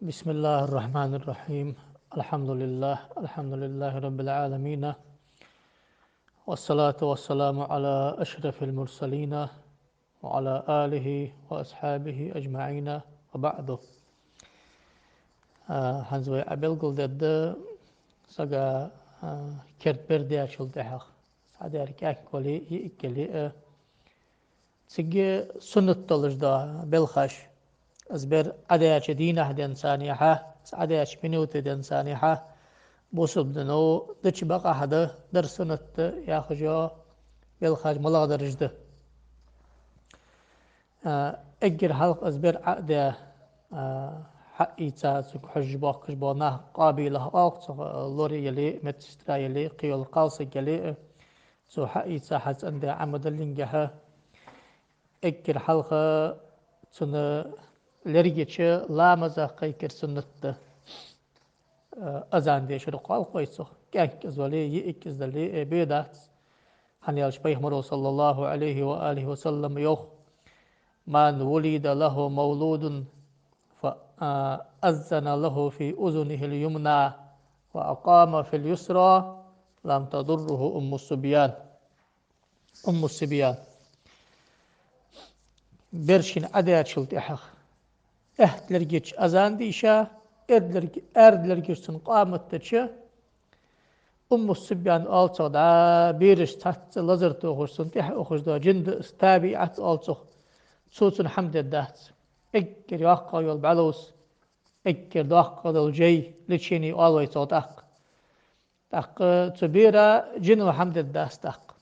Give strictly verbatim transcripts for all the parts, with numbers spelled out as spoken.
بسم الله الرحمن الرحيم. الحمد لله، الحمد لله رب العالمين. والصلاة والسلام على أشرف المرسلين وعلى آله وأصحابه أجمعين وبعد. А, хӀанз вай Ӏобелгалдергда сага, а, керда бер даьчул тӀехьагӀа. Цхьа дер кӀаьнк вале а, йиӀиг яле а, цига суннат долаш да белхаш. Из бер Ӏодаьча дийнахьа денз цхьаннахьа, из Ӏодаьча минута денз цхьаннахьа, бусалба дино дича бакъахьа да, дар суннат да яхаш йола белхаш малагӀдараш да. А, эггара хьалха из бер Ӏодаь, а, хьаийца цунга хьожаш боахкаш бола нах, къоабалах оал цох, лора яле, медсестра яле, кхыйола кхалсаг яле, цо хьаийца хьацӀендаь Ӏомадаьллинге хьа, эггара хьалха цунна лергача ламаза кхайкар суннат да. Э, азан дешар кхоалхой цох, кӀаьнк из вале, йиӀиг из дале, э, бе дац. ХӀана аьлча Пайхамаро, صلى الله عليه وآله وسلم, йоах: «من ولد له مولود فأذن له في أذنه اليمنى وأقام في اليسرى لم تضره أم الصبيان». Умму Сибьян. Бер шийна Ӏодаьчул тӀехьагӀа аьтта лергача азан дийша, аьрда лерг-, аьрда лергача цунна къамат дича, Умму Сибьян оал цох, дӀа бераш цхьацца лазар тохаш, цунна тӀехьа ухаш дола жин да из, табиӀат оал цох. Цо цунна хӀама дергдац. Эггара йоккхагӀа йола бӀаьловс, эггара доккхагӀа дола жай, лечение оал вай цох тӀаккха. ТӀаккха цу бера жино хӀама дергдац тӀаккха.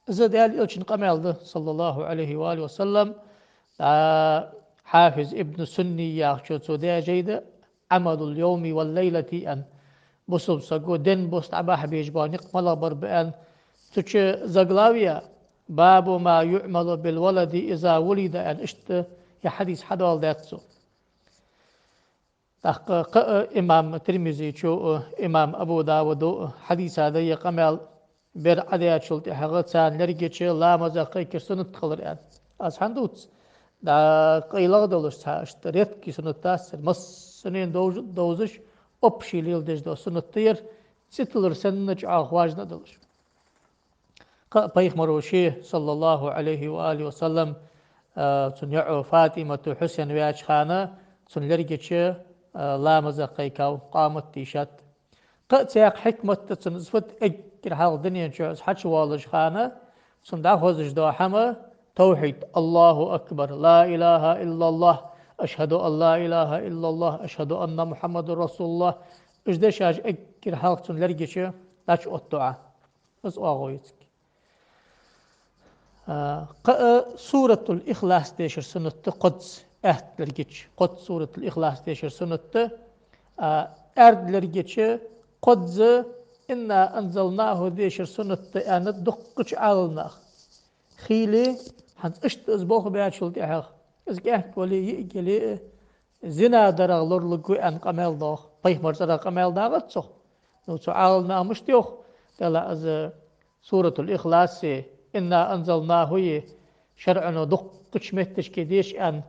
Из Даьла Элчан къамаьл да, صلى الله عليه وآله وسلم, а, Хьафиз Ибн Сунни яхачо цо даь жай да, «عمل اليوم والليلة» аьнна. Бусалба саго ден-бус дӀабахьа безаш бола никъ малагӀа бар ба аьнна. Цу чу заглавие: «باب ما يعمل بالولد إذا ولد» аьнна, иштта ер хьадис хьадоаладаьд цо. ТӀаккха кхы а имам Тирмизечо а, имам Абу Давудо а хьадийца да ер къамаьл, бер Ӏодаьчул тӀехьагӀа царна лергача ламаза кхайкар суннат хилар аьнна. Аз хӀана дувц? ДӀа къайлагӀа долаш цхьа, иштта редкий суннат дац ер, массанена довж-, довзаш, общий леладеш дола суннат да ер, цӀи тиллар санна чӀоагӀа важно долаш. Кхы а Пайхамаро ше, صلى الله عليه وآله وسلم, а, цун йоӀо ФатӀимату Хьусен ваьча хана, цунна лергача, а, ламаза кхайкав, къамат дийшад. Кхы а цхьаькха хьикмат да цун, из фуд, эггара хьалха дунен чу из хьачувоалаш хана, цун дӀахозаш дола хӀама, тавхьид: الله أكبر، لا إله إلا الله، أشهد أن لا إله إلا الله، أشهد أن محمدا رسول الله. Уж дешаш эггара хьалха цун лергача дӀачуоттаду Ӏа. Из оагӀув я цига. А, кхы а Суратул Ихлас дешар суннат да кхозза, аьтта лергача кхозза Суратул Ихлас дешар суннат да, а, аьрда лергача кхозза «إنا أنزلناه» дешар суннат да аьннад дуккхача Ӏаламнаха. Хийла, хӀанз иштта из болх баьчул тӀехьагӀа, из кӀаьнк вале, йиӀиг яле а, зина дарах лоралургва аьнна къамаьл доагӀа. Пайхамара цӀерагӀа къамаьл дагӀац цох. Ну, цу Ӏаламнаха мишта йоах, Даьла, из Суратул Ихласи, «إنا أنزلناه»и шарӀо дуккхача метташка деша аьнна,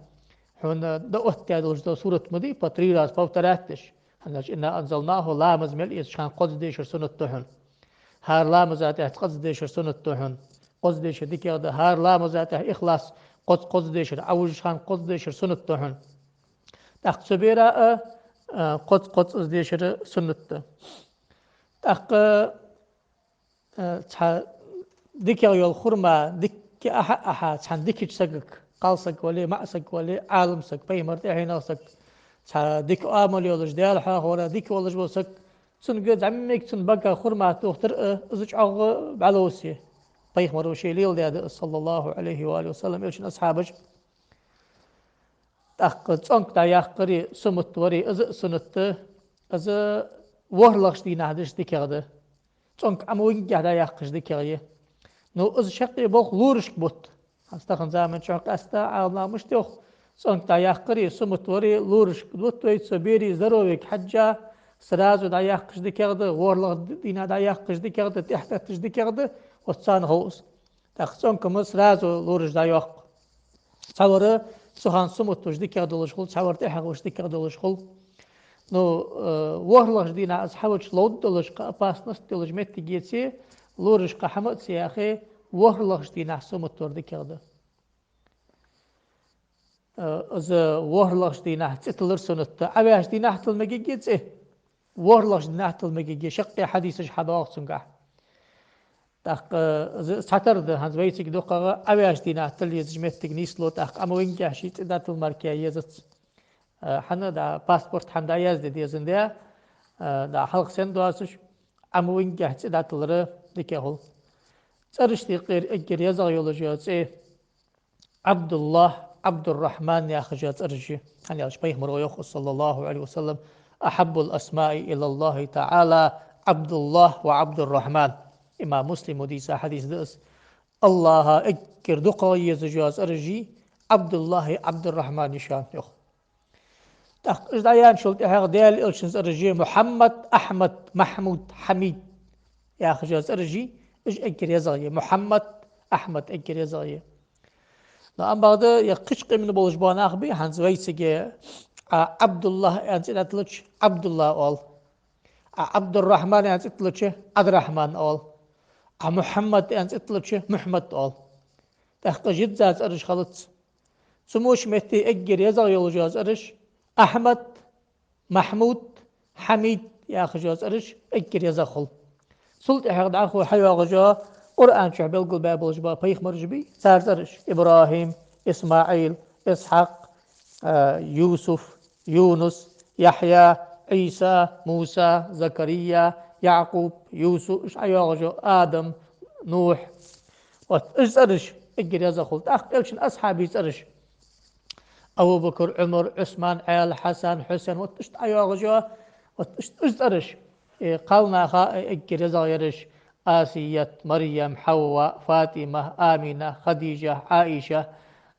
хьона дӀаоттадаь долаш дола сурат ма дий, по три раза повторять деш. ХӀана аьлча «إنا أنزلناه» ламаз мел эцача хана кхозза дешар суннат да хьона. ХӀара ламаза тӀехьа кхозза дешар суннат да хьона. Кхозза дешар дикагӀа да. ХӀара ламаза тӀехьа Ихлас кхозза, кхозза дешар, Ӏовужача хана кхозза дешар суннат да хьона. ТӀаккха цу бера а, а, кхозза, кхозза из дешар суннат да. ТӀаккха, а, цхьа дикагӀа йола хурма дикка ахьа а ахьа, цхьан дикача сагага, кхалсаг вале, маӀасаг вале, Ӏаламсаг, Пайхамара тӀехьенах саг, цхьа дика оамал йолаш, Даьла хьоахавара дика волаш вола саг, цунга зӀамига цун бага хурма тохийтар а, из чӀоагӀа бӀаьловс я. Пайхамаро ше леладаьд из, صلى الله عليه وآله وسلم, Элчан асхьабаша. ТӀаккха цӀонк дӀаяккхари, сумат вари, из а суннат да, из ворхӀлагӀча дийнахьа деш дикагӀа да. ЦӀонк Ӏомавингехь дӀаяккхаш дикагӀа я. Ну, из шаккхе болх лорашка бутт. ХӀанз тахан заман чухь къаьстта Ӏаламнаха мишта йоах, цӀонк дӀаяккхари, сумат вари лорашка бутт вай, цу бера здоровьега хьежжа, сразу дӀаяккхаш дикагӀа да, ворхӀлагӀа дийнахьа дӀаяккхаш дикагӀа да, тӀехьатетташ дикагӀа да, оццанна хов из. ТӀаккха цӀонк-м сразу лораш дӀайоаккх. Цхьавар Цу хана суннат вуш дикагӀа долаш хул, цхьавар тӀехьагӀа вуш дикагӀа долаш хул. Ну, э, ворхӀлагӀча дийнахьа из хьавича ловш долаш, кхы опасность долаш моттиг еце, лораш кхы хӀама а ца яхе, ворхӀлагӀча дийнахьа суннат вар дикагӀа да. Э, из ворхӀлагӀча дийнахьа цӀи тиллар суннат да. Ӏоваьча дийнахьа тилла мегаргья цӀи. ВорхӀлагӀча дийнахьа тилла мегаргья, шаккхе хьадисаш хьадоагӀа цунгахьа. ТӀаккха, э, из цхьатарра да, хӀанз вайцига дукхагӀа Ӏоваьча дийнахьа тилла езаш моттиг нийслу, тӀаккха Ӏа ма вингехь ший цӀи дӀатилла мара кхы езац. Э, хӀана да, паспорт хӀама дӀаязде дезандаь, э, да, хьалха санна доацаш, Ӏа ма вингехь цӀи дӀатиллар дикагӀа хул. ЦӀерашта юкъера эггара езагӀа йолаш йола цӀи Ӏабдуллахь, Ӏабдуррахьман яхаш йола цӀераш я. ХӀана аьлча пайхамара йоах, صلى الله عليه وسلم: «أحب الأسماء إلى الله تعالى عبد الله وعبد الرحمن». Имам Муслима дийца хьадис да из. АллахӀа эггара дукхагӀа езаш йола цӀераш я Ӏабдуллахь а, Ӏабдуррахьман а я шоана, йоах. ТӀаккха уж дӀаяьнначул тӀехьагӀа Даьла Элчан цӀераш я: Мухьаммад, Ахьмад, Махьмуд, Хьамид яхаш йола цӀераш я, уж эггара езагӀа я. Мухьаммад, Ахьмад эггара езагӀа я. Но амма бакъда, е кхыча къаман болаш бола нах ба, хӀанз вайцига Ӏа Ӏабдуллахь аьнна цӀи дӀатиллача, Ӏабдуллахь оал. Ӏа Ӏабдуррахьман аьнна цӀи тиллача, Ӏадрахьман оал. Ӏа Мухьаммад аьнна цӀи тиллача, Мухьмад оал. ТӀаккха жидза цӀераш хилац. Цу мо ший метте эггара езагӀа йолаш йола цӀераш: Ахьмад, Махьмуд, Хьамид яхаш йола цӀераш эггара езагӀа хул. Цул тӀехьагӀа дӀахо хьайоагӀаш йола Къуръан чу белгалбаь болаш бола пайхамараш ба, цар цӀераш: ИбрахӀим, ИсмаӀил, Исхьакъ, э, Юсуф, Юнус, Яхья, Ӏийса, Муса, Закария, Якъуб, Юсуф, уж хьайоагӀаш йола Адам, Нухь. Вот уж цӀераш эггара езагӀа хул. ТӀаккха Элчан асхьабий цӀераш: Абу Бакр, Ӏумар, Ӏусман, Ӏаьла, Хьасан, Хьусен, вот иштта хьайоагӀаш йола, вот иштта уж цӀераш, э, кхалнаха, э, эггара езагӀа яраш: Асият, Марьям, Хьавва, Фатима, Амина, Хадижа, Ӏаиша,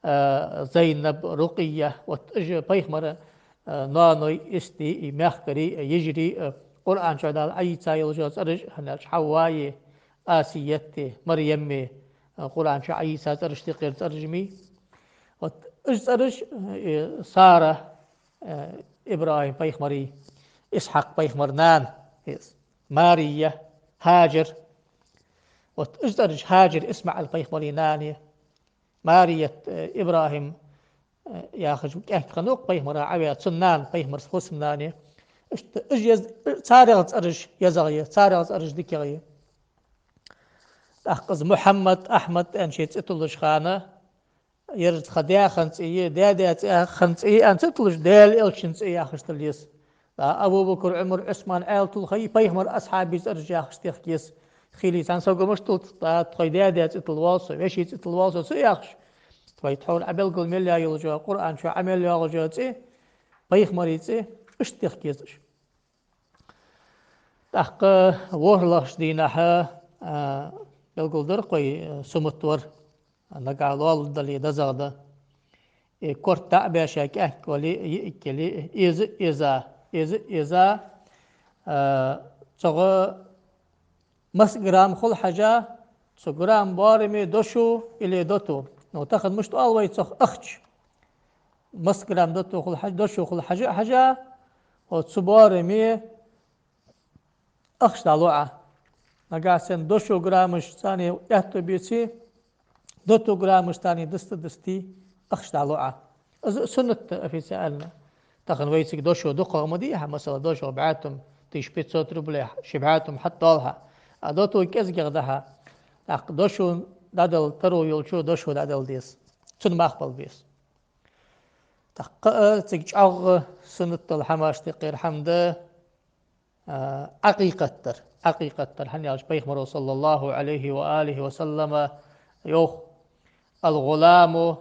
э, Зайнаб, Рукъия, вот уж пайхамара, э, ноаной, истий, мехкарий, йижарий, э, Къуръан чу Дала Ӏайийца йолаш йола цӀераш, хӀана аьлча Хьаввай, Асияти, Марьями, э, Къуръан чу Ӏайийца цӀерашта юкъера цӀераш ма йий. Вот уж цӀераш, э, Сара, э, ИбрахӀим пайхамара, Исхьакъ пайхамара нана, э, Мария, Хьажар. Вот уж цӀераш, Хьажар ИсмаӀил пайхамара нана я. Марият, э, ИбрахӀим, э, яхаш кӀаьнк хиннав-кх пайхамара Ӏоваь, цун нана, пайхамара салам хилда цунна, нана я. Иштта уж ез-, царех цӀераш езагӀа я, царех цӀераш дикагӀа я. ТӀаккха из Мухьаммад, Ахьмад аьнна ший цӀи туллача хана, ер тха даь хинна цӀи я, даь-даь цӀи хинна цӀи я аьнна ца туллаш, Даьла Элчан цӀи яхаш тилла еза. ТӀаккха Абу Бакр, Ӏумар, Ӏусман, Ӏаьла туллхай, пайхамара асхьабий цӀераш яхаш техка еза. Хийла цхьан саго мишта тулларгда, тхоай даь-даь цӀи тилла воал со, веший цӀи тилла воал со ца яхаш, тхоай тхьовра Ӏобелгал мел яь йолаш йола, Къуръан чу Ӏомел йоагӀаш йола цӀи, пайхамарий цӀи, иштта техка еза уж. ТӀаккха ворхӀлагӀча дийнахьа, а, белгалдар-кх вай, а, суннат вар, нагахьа лоалургдале дезагӀа да. Э, корта дӀа а баьша, кӀаьнк вале, йиӀиг яле, эза а эза, эза а эза, а, цох масса грамм хул хьажа, цу грамм боараме дошув или дотув. Ну, тахан мишта оал вай цох, ахча. Масса грамм дотув хул хьажа, дошув хул хьажа а хьажа, вот цу боараме ахча дӀалу Ӏа. Нагахьа санна дошув граммашца аьттув беце, дотув граммашца диста-дисте ахча дӀалу Ӏа. Из суннат да официально. Тахан вайцига дошув дукхагӀа ма дий хьа, масала, дошув бӀаь тума, тысяча пятьсот рублей, ши бӀаь тума хьатӀадоал хьа. А дотув кӀезигагӀа да хьа. ТӀаккха дошув дӀадала таро йолчо дошув дӀадала деза. Цунна мах бала беза. ТӀаккха а цига чӀоагӀа суннат дола хӀамашта юкъера хӀама да, а, Ӏакъикъат дар. Ӏакъикъат дар. ХӀана аьлча пайхамара, صلى الله عليه وآله وسلم, йоах: «الغلام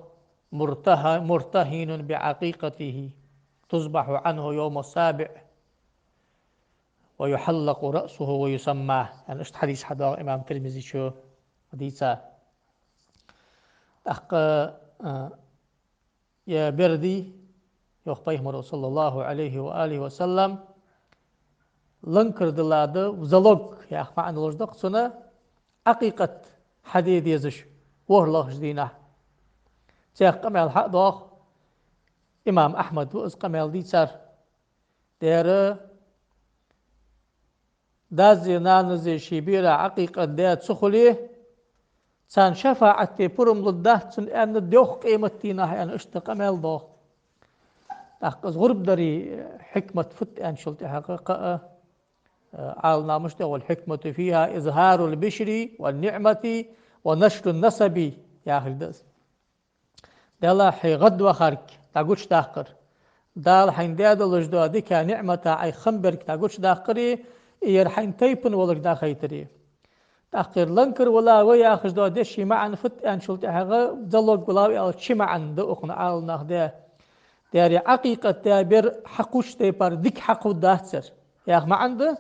مرتهن، مرتهن بعقيقته، تذبح عنه يوم السابع، ويحلق رأسه ويسمى». Яъни иштта хьадис хьадоагӀа имам Тирмизичо дийца. ТӀаккха, а, е бер дий, йоах пайхамара, صلى الله عليه وآله وسلم, ланкар дилла да, залог яха маӀан долаш да-кх цун, Ӏакъикъат хьаде дезаш ворхӀлагӀча дийнахьа. Цох къамаьл хьа а доагӀа, Имам Ахьмада ва из къамаьл дийцар. Дера, дази нанази ший бера Ӏакъикъат даь ца хуле, царна шафаӀат де пурам лургдац цунна аьнна, дӀахо къематдийнахьа аьнна, иштта къамаьл доагӀа. ТӀаккха из гӀурба дара хьикмат фуд аьнначул тӀехьагӀа кхы а, э, Ӏаламнаха мишта йоах: «والحكمة فيها إظهار البشر والنعمة ونشر النسب», яхилга да из. Делахь хьо гӀадвахарг дӀагучадаккхар, Дала хьайна даь долаш дола дика ниӀмата Ӏайха хам берг дӀагучадаккхари, е ер хьайна тайпан воларг дӀахайтари. ТӀаккха ер ланкар вала ва яхаш дола деша маӀан фуд аьнначул тӀехьагӀа, залог вала ва аьлча, ши маӀан да укхун Ӏаламнаха даь. Дера Ӏакъикъат даь бер хьакхувш тайпара дика хьакхувргдац ер, яха маӀан да.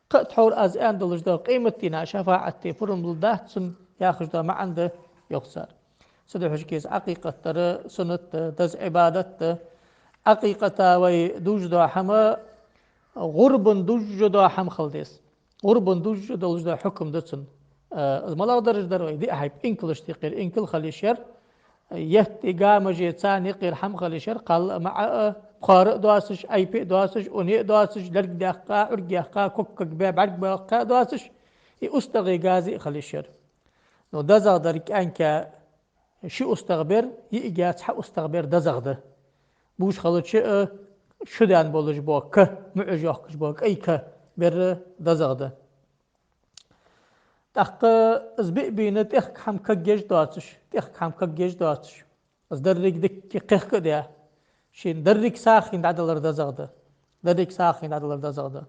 Кхы а тхьовра аз аьнна долаш дола къематдийнахьа шафаӀат де пурам лургдац цунна яхаш дола маӀан да йоах цар. Цудухьа шуга из Ӏакъикъат дар суннат да, деза Ӏибадат да. Ӏакъикъата вай дувш дола хӀама гӀурбан дувш дола хӀама хила деза. ГӀурбан дувш долаш дола хьукам да цун. Э, из малагӀа дарж дар вай, диъ хьайба инкалашта юкъера инкал хила йиш яр, етт, гамаж, царна юкъера хӀама хила йиш яр, кхалла а, маӀа а, пхьора а доацаш, айпа а доацаш, уне а доацаш, лерг даьккха, Ӏург яьккха, ког-ког баь, бӀарг боаккха а доацаш, из устагӀий газе а хила йиш яр. Ну, дезагӀа дар кӀаьнка ши устагӀа бер, йиӀига цхьа устагӀа бер дезагӀа да. Буш хилча а, шу даьнна болаш бола ка, муӀаш йоахкаш бола кӀай ка бер дезагӀа да. ТӀаккха из биъ бийна тӀехк хӀама кагъеш доацаш, тӀехк хӀама кагъеш доацаш, из деррига дикка кхехка а даь, шийна деррига сагӀийна дӀадалар дезагӀа да. Деррига сагӀийна дӀадалар дезагӀа да.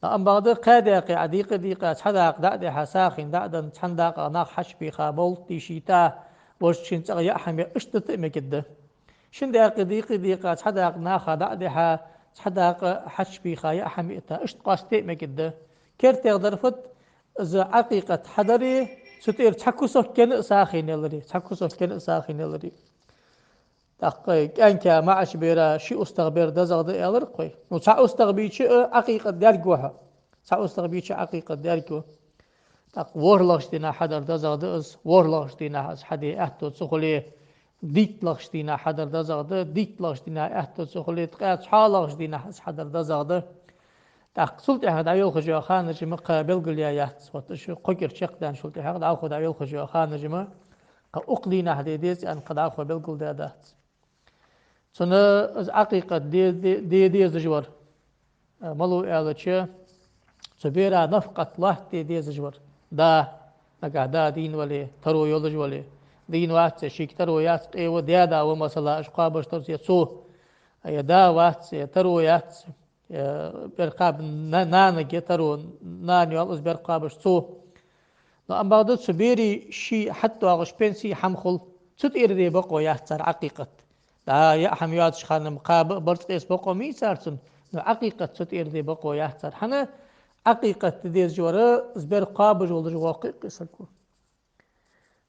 Но ам бакъда кхаь даькъе Ӏа дийкъа-дийкъа, цхьа дакъа дӀа а дихьа, сагӀийна дӀа а даь, цхьан дакъа наха хьачубийха, бовлат дийшийта, вож шийна цӀагӀа яа хӀама я, иштта да тӀа а мегаш да. Шин даькъе дийкъа-дийкъа, цхьа дакъа наха дӀа а дихьа, цхьа дакъа хьачубийха, яа хӀама йита, иштта къоастаде а мегаш да. КертагӀа дар фуд, из Ӏакъикъат хьадари, цу тӀера цхьа кусок кена а сагӀийна ялари, цхьа кусок кена а сагӀийна ялари. ТӀаккха кӀаьнка маӀача бера ши устагӀа бер дезагӀа да аьлар-кх вай. Ну, цхьа устагӀа бийча а Ӏакъикъат даьрг ва хьо. Цхьа устагӀа бийча а Ӏакъикъат даьрг ва. ТӀаккха ворхӀлагӀча дийнахьа хьадар дезагӀа да из, ворхӀлагӀча дийнахьа из хьаде аьттув ца хуле, дийтталагӀча дийнахьа хьадар дезагӀа да, дийтталагӀча дийнахьа аьттув ца хуле, ткъаь цхьоалагӀча дийнахьа из хьадар дезагӀа да. ТӀаккха цул тӀехьагӀа дӀайолхаш йола ханаш ма кхы белгалъяь яц, вот уж кхо кӀира чакхденначул тӀехьагӀа дӀахо дӀайолхаш йола ханаш ма кхы укх дийнахьа де деза аьнна кхы дӀахо белгалдаь дац. Цунна из Ӏакъикъат де, де, де дезаш вар, э, малув аьлча, цу бера нафакъат лоаттаде дезаш вар. Да, нагахь да дийна вале, таро йолаш вале, дийна вац, шийга таро яц, къе ва, даь-да ва, масала, уж кхоабаш тар цо, е да вац, е таро яц, э, бер кхаба на-, нанага таро, нана йоалл из бер кхоабаш цо. Но ам бакъда цу берий ший хьатӀадоагӀаш пенси хӀама хул, цу тӀера де бокъо яц цар Ӏакъикъат. ДӀа яа хӀама йоацача хана кхаба а барзкъа эца бокъо ма йий цар цунна, но Ӏакъикъат цу тӀера де бокъо яц цар. ХӀана Ӏакъикъат де дезаш вар, из бер кхоабаш волаш воаккх-кх из саг.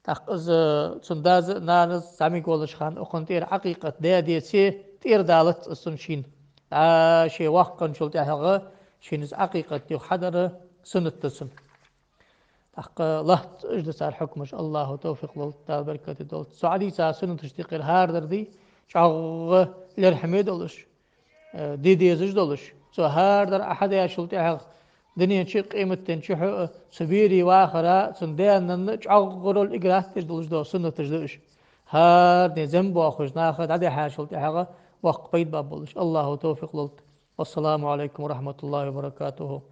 ТӀаккха из, цун дас а, нанас а зӀамига волча хана укхун тӀера Ӏакъикъат даь деце, тӀера далац из цунна шийна. ДӀа ше воаккханчул тӀехьагӀа шийна из Ӏакъикъат юха хьадар суннат да цунна. ТӀаккха лоацца уж да цар хьукмаш, АллахӀа товфикъ лолда, Дала беркате долда. Цо Ӏадийца суннаташта юкъера хӀара дар дий, чӀоагӀа лерхӀаме долаш, э, де дезаш долаш. Цо хӀара дар Ӏа хьадаьчул тӀехьагӀа дунен чу а, къематден чухьа а цу берий вахара, цун даь-нанна чӀоагӀа роль играть деш долаш дола суннаташ да уж. ХӀара ден зем боахаш наха дӀадихьачул тӀехьагӀа боккха пайда баь болаш. АллахӀа товфикъ лолда. والسلام عليكم ورحمة الله وبركاته.